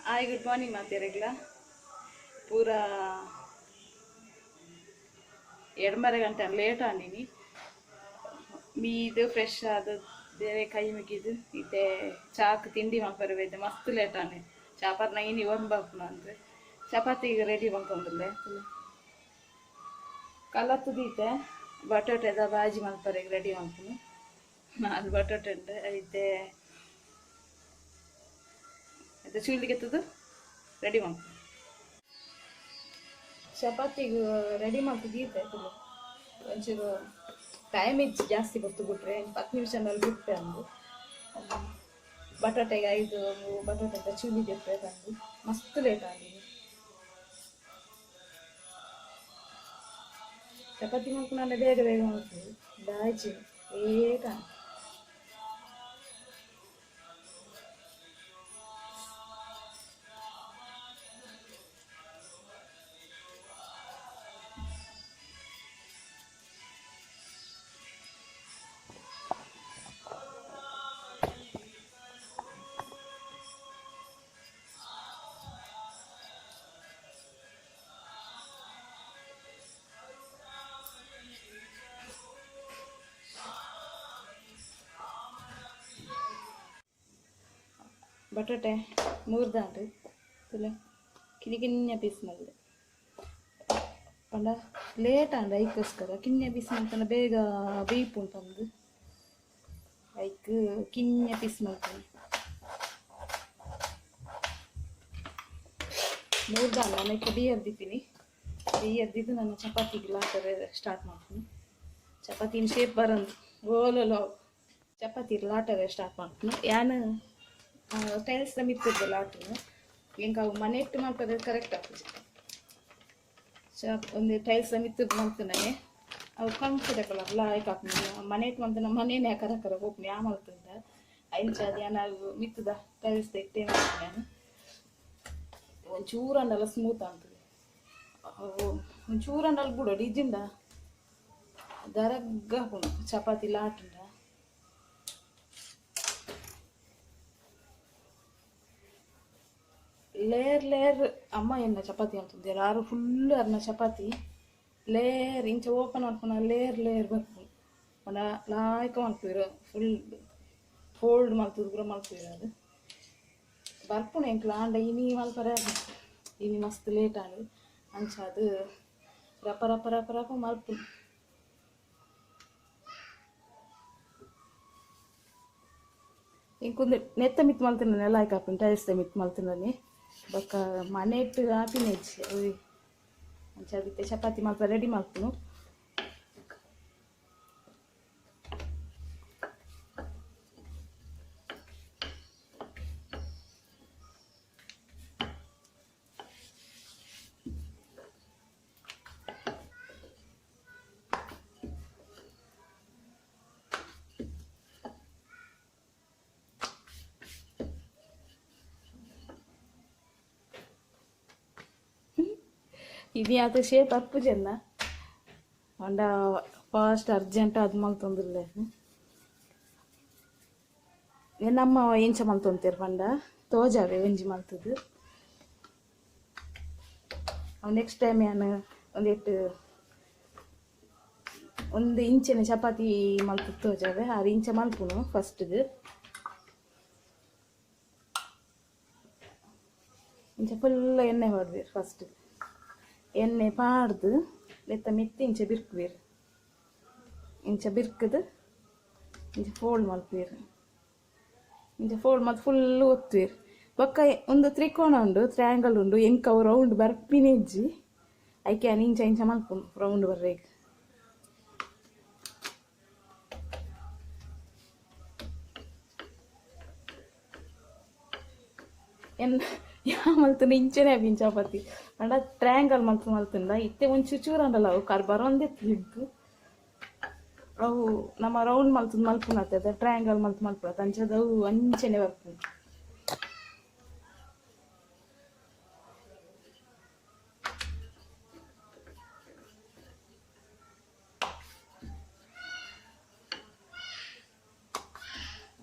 Hi good morning ಮಾತೇರೆಗ್ಲ ಪೂರಾ 2:30 ಗಂಟೆ late ಆಂಡಿನಿ ಮೀದು fresh ಆದ ಬೇರೆ ಕೈ ಮುಗಿದು ಇತ್ತೆ ಚಾಕ್ ತಿಂಡಿ ಮಲ್ಪರೆ ಬೈದೆ ಮಸ್ತ್ ಲೇಟ್ ಆಂಡಿ ಚಾಪರ್ ನೈನಿ ಒಂಬಾಪುನ ಅಂದ್ರೆ ಚಪಾತಿ ರೆಡಿ ಮಲ್ತೊಂದುಲ್ಲೆ ಕಲತ್ತು ದೀತೆ ಬಟಾಟೆದ ಬಾಜಿ ಮಲ್ಪರೆ ರೆಡಿ ಮಲ್ಪುನು 4 ಬಟಾಟೆ ಉಂಟು ಐತೆ ಐತೆ ಚೂಲಿಗೆತ್ತದು ರೆಡಿ ಮಲ್ಪು ಚಪಾತಿಗೆ ರೆಡಿ ಮಾಡ್ತು ದೀತೆ ಒಂಚೂರು ಟೈಮ್ ಇಜ್ಜಿ ಜಾಸ್ತಿ ಬರ್ತು ಬಿಟ್ರೆ 10 ನಿಮಿಷ ಮೇಲೆ ಬಿಟ್ಟೆ ಅಂದು ಬಟಾಟೆಗೆ 5 ಬಟಾಟೆ ಚೂಲಿ ಗೆಪ್ಪೆ ತಂದು ಮಸ್ತ್ ಲೇಟ್ ಆಗಿದೆ. ಚಪಾತಿ ಮಾಡ್ಕೊಂಡು ಬೇಗ ಬೇಗ ಮಾಡ್ತೀವಿ ಬಾಜಿ ಲೇಟ್ ಆಗಿ ಬಟಾಟೆ ಮೂರ್ದಾಂಡು ತುಲೆ ಕಿನ್ನಿ ಕಿನ್ಯ ಪೀಸ್ ಮಲ್ದೆ ಪಂಡ ಲೇಟ್ ಆಂಡ ಐಕೋಸ್ಕರ ಕಿನ್ಯ ಪೀಸ್ ಮಲ್ತಂಡ ಬೇಗ ಬೇಯ್ಪು ಉಂಟಂದು ಐಕ್ ಕಿನ್ಯ ಪೀಸ್ ಮಲ್ತಂದು ಮೂರ್ದಾಂಡ ನಾನು ಐಕ್ ಬೇಯರ್ದಿದ್ದೀನಿ ಬೇಯರ್ದಿದ್ದು ನಾನು ಚಪಾತಿಗೆ ಲಾಟರೆ ಸ್ಟಾರ್ಟ್ ಮಾಡ್ತೀನಿ. ಚಪಾತಿನ ಶೇಪ್ ಬರಂದು ಓಲೋ ಚಪಾತಿ ಲಾಟರೆ ಸ್ಟಾರ್ಟ್ ಮಾಡ್ತೀನಿ. ಯಾನ್ ಟೈಲ್ಸ್ ಮಿತ್ತಿದ್ದೆ ಲಾಟನು ಎಂಕ ಅವು ಮನೆ ಇಟ್ಟು ಮಲ್ಪರೆ ಕರೆಕ್ಟ್ ಆಗ್ತದೆ. ಒಂದು ಟೈಲ್ಸ್ ಮಿತ್ತದ್ದು ಮಲ್ತನೇ ಅವು ಕಂಫರ್ಟೇಬಲ್ ಲಾಯ್ಕ್ ಹಾಕ್ತೀನಿ. ಮನೆ ಇಟ್ಟು ಮಲ್ತನ ಮನೇನೆ ಕರ ಕರ ಹೋಗ್ನಿ ಆ ಮಲ್ತಂದ ಅಂಚ ಅದು ಯಾನ ಮಿತ್ತದ ಟೈಲ್ಸ್ ಇಟ್ಟೆ ಮಾಡ್ತೀನಿ. ನಾನು ಒಂಚೂರು ಅಂಡಲ್ಲ ಸ್ಮೂತ್ ಆಗ್ತದೆ. ಒಂಚೂರು ಅಂಡಲ್ಲ ಬಿಡು ಇಜ್ಜಿಂದ ದರಗ್ಗ ಹಾಕೊಂಡು ಚಪಾತಿ ಲಾಟುಂಡ ಲೇಯರ್ ಲೇಯರ್ ಅಮ್ಮ ಎನ್ನ ಚಪಾತಿ ಅಂತಂದು ಯಾರು ಫುಲ್ ಅರ್ನ ಚಪಾತಿ ಲೇಯರ್ ಇಂಚ ಓಪನ್ ಮಾಡ್ಕೊಂಡು ಲೇಯರ್ ಲೇಯರ್ ಬರ್ಪುಂಡು ಪಂಡ ಲಾಯ್ಕ ಮಲ್ಪುವೆರ್ ಫುಲ್ ಫೋಲ್ಡ್ ಮಲ್ತುದು ಪೂರ ಮಲ್ಪುವೆರ್ ಅದು ಬರ್ಪುಂಡು ಎಂಕ್ಲ ಆಂಡ ಇನಿ ಮಲ್ಪರೆ ಇನಿ ಮಸ್ತ್ ಲೇಟ್ ಆಂಡ್ ಅಂಚ ಅದು ರಪ ರಪ ರಪ ರಪ ಮಲ್ಪುಂಡು. ಇಂಕೊಂದು ನೆತ್ತ ಮಿತ್ ಮಲ್ತಿನ ಲಾಯ್ಕ ಆಪುಂಡು ಟೈಲ್ಸ್ ಮಿತ್ ಮಲ್ತಿನನೆ ಬೊಕ್ಕ ಮನೆಟ್ ಆಪಿನೆಜ್ಜಿ ಅಂಚ ಅದಿತ್ತೆ ಚಪಾತಿ ಮಲ್ಪ ರೆಡಿ ಮಲ್ಪುನು. ಇದು ಅದು ಶೇಪ್ ಅಪ್ಪುಜೆನ್ನ ಅಂಡ ಫಾಸ್ಟ್ ಅರ್ಜೆಂಟ್ ಅದು ಮಲ್ತೊಂದುಲ್ಲೆ ನಮ್ಮ ಎಂಚ ಮಲ್ತೊಂತೇರು ಪಂಡ ತೋಜಾವೆ ಒಂಜಿ ಮಲ್ತದು. ಅವು ನೆಕ್ಸ್ಟ್ ಟೈಮ್ ಯಾನ್ ಒಂದೆಟ್ಟು ಒಂದು ಇಂಚಿನ ಚಪಾತಿ ಮಲ್ತದ್ದು ತೋಜಾವೆ 6 ಇಂಚ ಮಲ್ಪುನು ಫಸ್ಟ್ಗೆ ಇಂಚ ಫುಲ್ ಎಣ್ಣೆ ಹೊಡ್ಬೇಕು ಫಸ್ಟ್ ಎಣ್ಣೆ ಪಾಡ್ದು ಲೆತ್ತ ಮಿತ್ತಿ ಇಂಚ ಬಿರ್ಕ್ವೇರು ಇಂಚ ಬಿರ್ಕದು ಇಂಚ ಫೋಲ್ಡ್ ಮಲ್ಪುವೆರ್ ಇಂಚ ಫೋಲ್ಡ್ ಮಲ್ತ್ ಫುಲ್ ಒತ್ತುವೆರ್ ಬೊಕ್ಕ ಒಂದು ತ್ರಿಕೋಣ ಉಂಡು ಟ್ರಯಾಂಗಲ್ ಉಂಡು ಎಂಕ್ ಅವು ರೌಂಡ್ ಬರ್ಪಿನೆಜ್ಜಿ ಐಕೆ ಯಾನ್ ಇಂಚ ಇಂಚ ಮಲ್ಪುನು ರೌಂಡ್ ಬರ್ರೇಗ್. ಎನ್ನ ಯಾ ಮಲ್ತುಂಡ ಇಂಚನೆ ಆಪಿನ ಚಪಾತಿ ಪಂಡ ಟ್ರಯಾಂಗಲ್ ಮಲ್ತು ಮಲ್ತುಂಡ ಇತ್ತೆ ಒಂಚೂರು ಚೂರು ಅಂಡಲ ಅವು ಕರ್ ಬರೊಂದೇ ಇದ್ದು ಅವು ನಮ್ಮ ರೌಂಡ್ ಮಲ್ತುಂದು ಮಲ್ಪುನತ್ತೆ ಟ್ರಯಾಂಗಲ್ ಮಲ್ತು ಮಲ್ಪುನತ್ತೆ ಅಂಚದ ಅವು ಅಂಚನೆ ಬರ್ಪುಂಡು.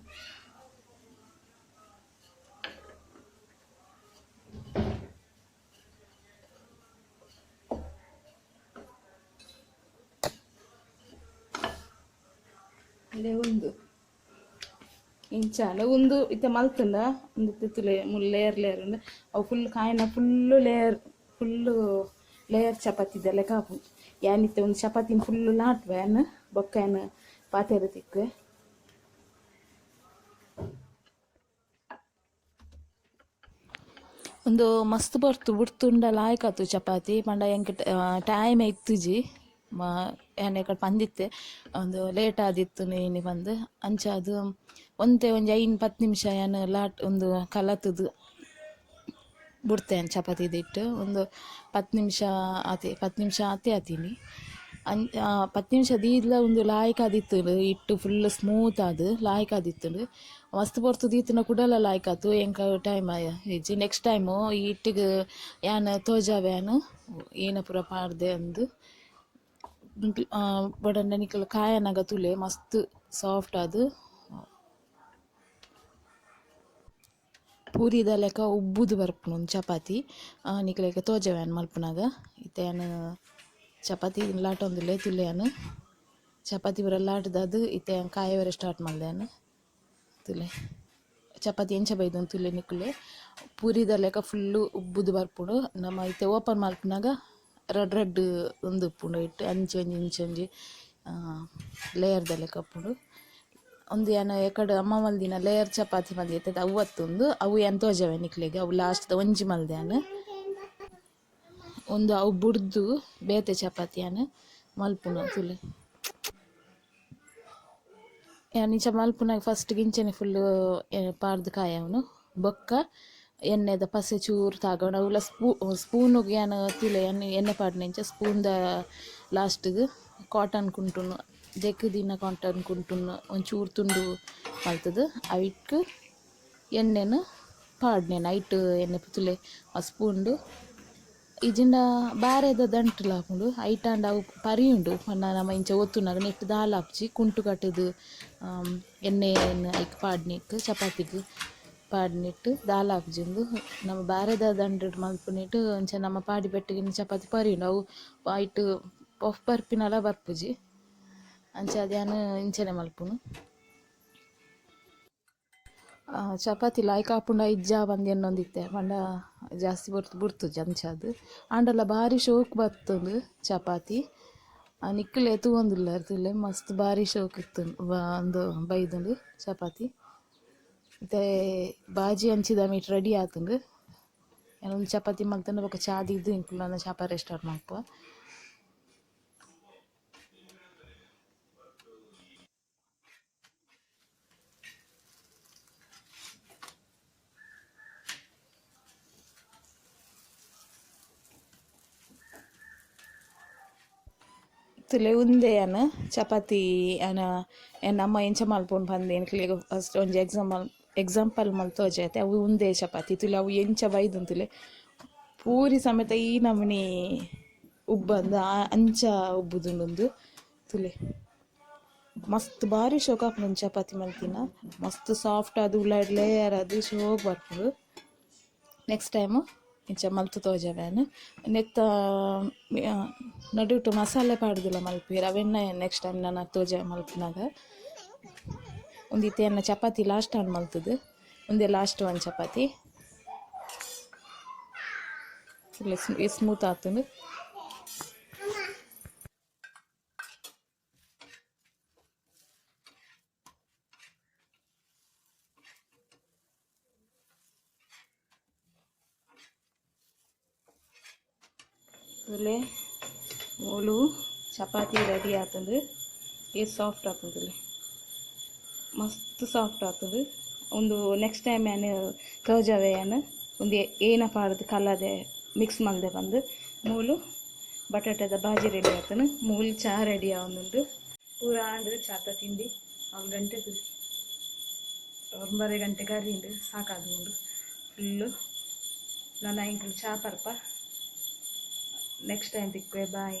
ಇದೇ ಒಂದು ಇಂಚಾಂಡ ಉಂದು ಇತ್ತೆ ಮಲ್ತುಂಡ ಉಂದು ತಿತ್ತುಲೆ ಮುಲ್ ಲೇಯರ್ ಲೇಯರ್ ಉಂಡು ಅವು ಫುಲ್ ಕಾಯಿನ full layer full layer chapati ಲೆಕ್ಕ ಆಪುಂಡು. ಯಾನ್ ಇತ್ತೆ ಒಂದು ಚಪಾತಿನ ಫುಲ್ಲು ಲಾಟ್ವೆ ಯಾನ್ ಬೊಕ್ಕ ಯಾನ್ ಪಾತೆರ ತಿಕ್ಕುವೆ. ಒಂದು ಮಸ್ತ್ ಬರ್ತು ಬುಡ್ತುಂಡ ಲಾಯ್ಕಾತು ಚಪಾತಿ ಪಂಡ ಎಂಕ್ ಟೈಮ್ ಇತ್ತುಜಿ ಯಾನ್ ಎಕಡೆ ಪಂದಿತ್ತೆ ಒಂದು ಲೇಟ್ ಆದಿತ್ತು ಇನಿ ಪಂದ್ ಅಂಚ ಅದು ಒಂತೆ ಒಂಜಿ 5-10 ನಿಮಿಷ ಯಾನ್ ಲಾಟ್ ಒಂದು ಕಲತುದು ಬುಡ್ತೆ ಚಪಾತಿ ಇಟ್ಟು ಒಂದು 10 ನಿಮಿಷ ಆತೆ 10 ನಿಮಿಷ ಆತೆ ಆತೀನಿ 10 ನಿಮಿಷ ದೀದ್ಲ ಒಂದು ಲಾಯ್ಕ್ ಆದಿತ್ತು ಇಟ್ಟು ಫುಲ್ ಸ್ಮೂತ್ ಆದ್ ಲಾಯ್ಕ್ ಆದಿತ್ತು ಮಸ್ತ್ ಪೊರ್ತು ದೀತುನ ಕುಡಲ ಲಾಯ್ಕ್ ಆತು ಎಂಕ್ ಟೈಮ್ ಇಜ್ಜಿ. ನೆಕ್ಸ್ಟ್ ಟೈಮು ಈ ಇಟ್ಟಿಗೆ ಯಾನ್ ತೋಜಾವೆ ಯಾನ್ ಏನ ಪೂರ ಪಾಡ್ದೆ ಅಂದ್ ಬೊಡಂಡ ನಿಕುಲು ಕಾಯನಗ ತುಲೆ ಮಸ್ತ್ ಸಾಫ್ಟ್ ಆದ್ ಪೂರಿದ ಲೆಕ್ಕ ಉಬ್ಬುದು ಬರ್ಪುಂಡು ಒಂದು ಚಪಾತಿ ನಿಕಲೆಗ್ ತೋಜಾವೆ ಯಾನ್ ಮಲ್ಪುನಗ. ಇತ್ತೆ ಯಾನ್ ಚಪಾತಿ ಲಾಟೊಂದುಲ್ಲೆ ತುಲೆ ಯಾನ್ ಚಪಾತಿ ಪೂರ ಲಾಟ್ದಾದ್ ಇತ್ತೆ ಯಾನ್ ಕಾಯವರೆ ಸ್ಟಾರ್ಟ್ ಮಲ್ದೆ ಯಾನ್ ತುಲೆ ಚಪಾತಿ ಎಂಚ ಬೈದೊಂದು ತುಲೆ ನಿಕುಲೆ ಪೂರಿದ ಲೆಕ್ಕ ಫುಲ್ಲು ಉಬ್ಬುದು ಬರ್ಪುಂಡು. ನಮ್ಮ ಇತ್ತೆ ಓಪನ್ ಮಲ್ಪುನಗ ರೆಡ್ ರೆಡ್ ಉಂದು ಉಪ್ಪುಂಡು ಇಟ್ಟು ಅಂಚಿ ಒಂಜಿ ಇಂಚಿ ಒಂಜಿ ಲೇಯರ್ದ ಲೆಕ್ಕ ಉಪ್ಪುಂಡು. ಒಂದು ಯಾನ್ ಎಕಡೆ ಅಮ್ಮ ಮಲ್ದಿನ ಲೇಯರ್ ಚಪಾತಿ ಮಲ್ದಿತ್ತೆ ಅವು ಅತ್ತುಂದು ಅವು ಯಾನ್ ತೋಜಾವೆ ನಿಕ್ಲೆಗ್ ಅವು ಲಾಸ್ಟ್ ಒಂಜಿ ಮಲ್ದೆ ಯಾನ್ ಒಂದು ಅವು ಬುಡ್ದು ಬೇತೆ ಚಪಾತಿ ಯಾನ್ ಮಲ್ಪುನ ತುಲೆ. ಯಾನ್ ಇಂಚ ಮಲ್ಪುನಾಗ ಫಸ್ಟ್ ಇಂಚನೆ ಫುಲ್ ಪಾಡ್ದ್ ಕಾಯವನು ಬೊಕ್ಕ ಎಣ್ಣೆದ ಪಸೆ ಚೂರು ತಾಗವನು ಅವುಲ ಸ್ಪೂನುಗ್ ಯಾನ್ ತುಲೆ ಯಾನ್ ಎಣ್ಣೆ ಪಾಡ್ನ ಇಂಚ ಸ್ಪೂನ್ದ ಲಾಸ್ಟ್ಗ್ ಕಾಟನ್ ಕುಂಟುನು ದೆಕ್ದಿನ ಕಾಟನ್ ಕುಂಟುನು ಒಂಚೂರು ತುಂಡು ಮಲ್ತುದು ಅವಿಕ್ ಎಣ್ಣೆನ್ ಪಾಡ್ನೆ ಐಟ್ ಎಣ್ಣೆ ತುಲೆ ಆ ಸ್ಪೂನ್ಡು ಇಜಿಂಡ ಬಾರೆದ ದಂಟುಲ ಆಪುಂಡು ಐಟಾಂಡ ಅವು ಪರಿ ಉಂಡು ಪಂಡ ನಮ ಇಂಚ ಒತ್ತುನಗ ನೆಟ್ ದಾಲ ಆಪುಜಿ ಕುಂಟು ಕಟ್ಟುದು ಎಣ್ಣೆ ಐಕ್ ಪಾಡ್ನೆಕ್ ಚಪಾತಿಗ್ ಪಾಡ್ನೆಟ್ ದಾಲ ಆಪುಜಿ ಉಂದು ನಮ ಬಾರೆದ ದಂಟು ಮಲ್ಪುನೆಟ್ ಅಂಚ ನಮ್ಮ ಪಾಡಿ ಪೆಟ್ಟಿಗೆ ಚಪಾತಿ ಪರಿ ಉಂಡು ಅವು ಐಟ್ ಪಫ್ ಬರ್ಪಿನಲ ಬರ್ಪುಜಿ ಅಂಚ ಅದು ಯಾನ್ ಇಂಚನೆ ಮಲ್ಪುನು. ಚಪಾತಿ ಲಾಯ್ಕ್ ಆಪುಂಡ ಇಜ್ಜಾ ಪಂದ್ ಎನ್ನೊಂದಿತ್ತೆ ಪಂಡ ಜಾಸ್ತಿ ಬುಡ್ತುಜಿ ಅಂಚಾದ್ ಆಂಡಲ ಬಾರಿ ಶೋಕ್ ಬತ್ತುಂಡು ಚಪಾತಿ ನಿಕ್ಕುಲೆ ತೂವೊಂದುಲ್ಲೆರ್ ತುಲೆ ಮಸ್ತ್ ಬಾರಿ ಶೋಕ್ ಇತ್ತು ಉಂದು ಬೈದುಂಡು ಚಪಾತಿ. ಇತ್ತೆ ಬಾಜಿ ಅಂಚಿದ ಮೀಟ್ ರೆಡಿ ಆತುಂಡು ಯಾನ್ ಒಂಜಿ ಚಪಾತಿ ಮಲ್ತುಂಡ ಬೊಕ್ಕ ಚಾ ದೀದ್ ಎಂಕುಲು ಚಾಪಾರೆ ಸ್ಟಾರ್ಟ್ ಮಲ್ಪುವ. ತುಲೆ ಉಂದೆ ಯಾನ್ ಚಪಾತಿ ಯಾನ್ ಎನ್ನ ಅಮ್ಮ ಎಂಚ ಮಲ್ಪುಂಡು ಪಂದ್ ಎಂಕ್ಲೆಗ್ ಫಸ್ಟ್ ಒಂಜಿ ಎಕ್ಸಾಂಪಲ್ ಮಲ್ತ್ ತೋಜಾತೆ ಅವು ಉಂದೆ ಚಪಾತಿ ತುಲೆ ಅವು ಎಂಚ ಬೈದುಂಡು ತುಲೆ ಪೂರಿ ಸಮೇತ ಈ ನಮೂನಿ ಉಬ್ಬಂದು ಅಂಚ ಉಬ್ಬುದುಂಡು ತುಲೆ ಮಸ್ತ್ ಬಾರಿ ಶೋಕ್ ಆಪುಂಡು ಚಪಾತಿ ಮಲ್ತಿನ ಮಸ್ತ್ ಸಾಫ್ಟ್ ಆದ್ ಉಲಾಡ್ ಲೇಯರ್ ಆದ್ ಶೋಕ್ ಬರ್ಪುಂಡು. ನೆಕ್ಸ್ಟ್ ಟೈಮು ಇಂಚ ಮಲ್ತ್ ತೋಜಾವೆ ಯಾನ್ ನೆತ್ತ ನಡುಟು ಮಸಾಲೆ ಪಾಡ್ದಿಲ್ಲ ಮಲ್ಪುವೆರ್ ಅವೆನ್ನ ನೆಕ್ಸ್ಟ್ ಟೈಮ್ ನನ ತೋಜಾವೆ ಮಲ್ಪುನಗ. ಉಂದು ಇತ್ತೆ ಎನ್ನ ಚಪಾತಿ ಲಾಸ್ಟ್ ಆಂಡ್ ಮಲ್ತುದು ಉಂದೆ ಲಾಸ್ಟ್ ಒನ್ ಚಪಾತಿ ಸ್ಮೂತ್ ಆತುಂಡು. ತುಲೆ ಮೂಲು ಚಪಾತಿ ರೆಡಿ ಆತುಂಡು ಏತ್ ಸಾಫ್ಟ್ ಆತುಂಡು ಮಸ್ತ್ ಸಾಫ್ಟ್ ಆತುಂಡು. ಉಂದು ನೆಕ್ಸ್ಟ್ ಟೈಮ್ ಯಾನ್ ತೋಜಾವೆ ಯಾನ್ ಉಂದು ಏನ ಪಾಡ್ದ್ ಕಲದೆ ಮಿಕ್ಸ್ ಮಲ್ದೆ ಪಂದ್ ಮೂಲು ಬಟಾಟೆದ ಬಾಜಿ ರೆಡಿ ಆತುಂಡು ಮೂಲು ಚಾ ರೆಡಿ ಆವೊಂದುಂಡು. ಪೂರ ಆಂಡ್ ಚಾತ ತಿಂಡಿ 4 ಗಂಟೆ 9 ಗಂಟೆ ಕರಿಂಡು ಸಾಕಾದುಂಡು ಫುಲ್ಲು. ನನ ಎಂಕುಲು ಚಾ ಪರ್ಪ. ನೆಕ್ಸ್ಟ್ ಟೈಮ್ ತಿಕ್ಕುವೆ ಬಾಯ್.